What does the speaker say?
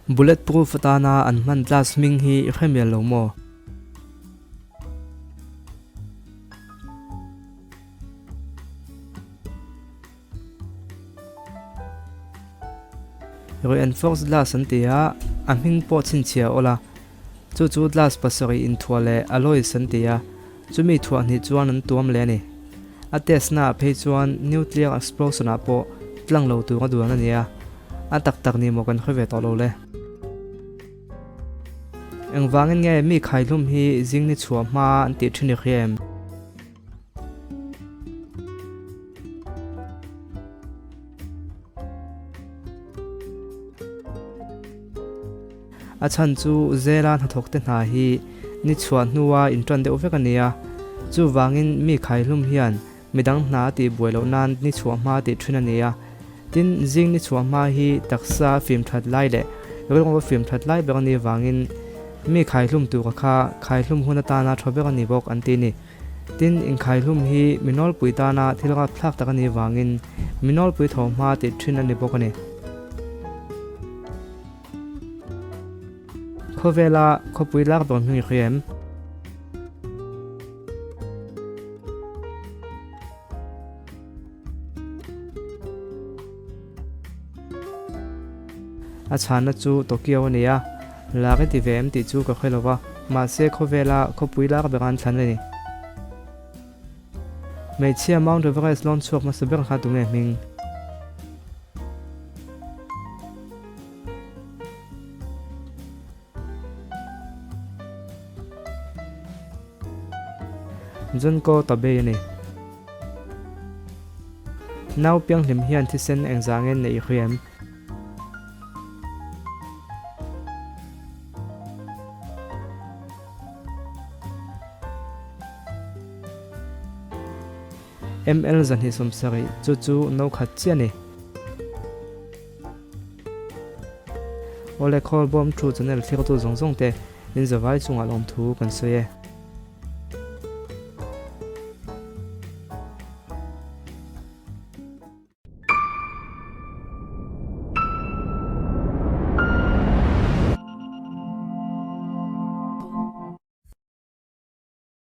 Bullet proof atana an hman glass hming hi i hre mial lo maw? Reinforced glass an ti a, a hming pawh chhinchhiah awl a. Chu chu glass pasarih inthuah leh alloys an ti a, chumi thuah hnih chuan an tuam leh a ni. A test naah phei chuan nuclear explosion ah pawh tlang lo tur a duan a ni a, a tak tak ni maw kan hre ve tawh lo le. Engvangin nge mi khaihlum hi zing ni chhuah hma an tih thin i hria em? A chhan chu zela hnathawk te hna hi ni chhuah hnua inṭan deuh vek a ni a, chuvangin mi khaihlum hian midang hna a tih buai loh nan ni chhuah hma tih ṭhin a ni a. Tin, zing ni chhuah hma hi taksa fim ṭhat lai leh rilru fim ṭhat lai ber a nih vangin mi khaihlum tur kha khaihlum hun atana ṭha ber a ni bawk an ti a ni. Tin, inkhaihlum hi mi nawlpui tana thil rapthlak tak a nih vangin mi nawlpui tho hma tih thin a ni bawk a ni. Khawvela khawpui lak dawn hming i hria em? A chhanna chu Tokyo a ni a, lak i ti ve em tih chu ka hre lo va, mahse khawvela khawpui lak ber an thlan a ni. Hmeichhia Mount Everest lawn chhuak hmasa ber kha tunge hming? Junko Tabei a ni. Nau pianghlim hian thisen engzangin neih i hria em? ML 270 chu chu no khat chiah a ni. Awle Khawlbawm thu channel thlir tu zawng zawng te in zavai chungah lawmthu kan sawi e.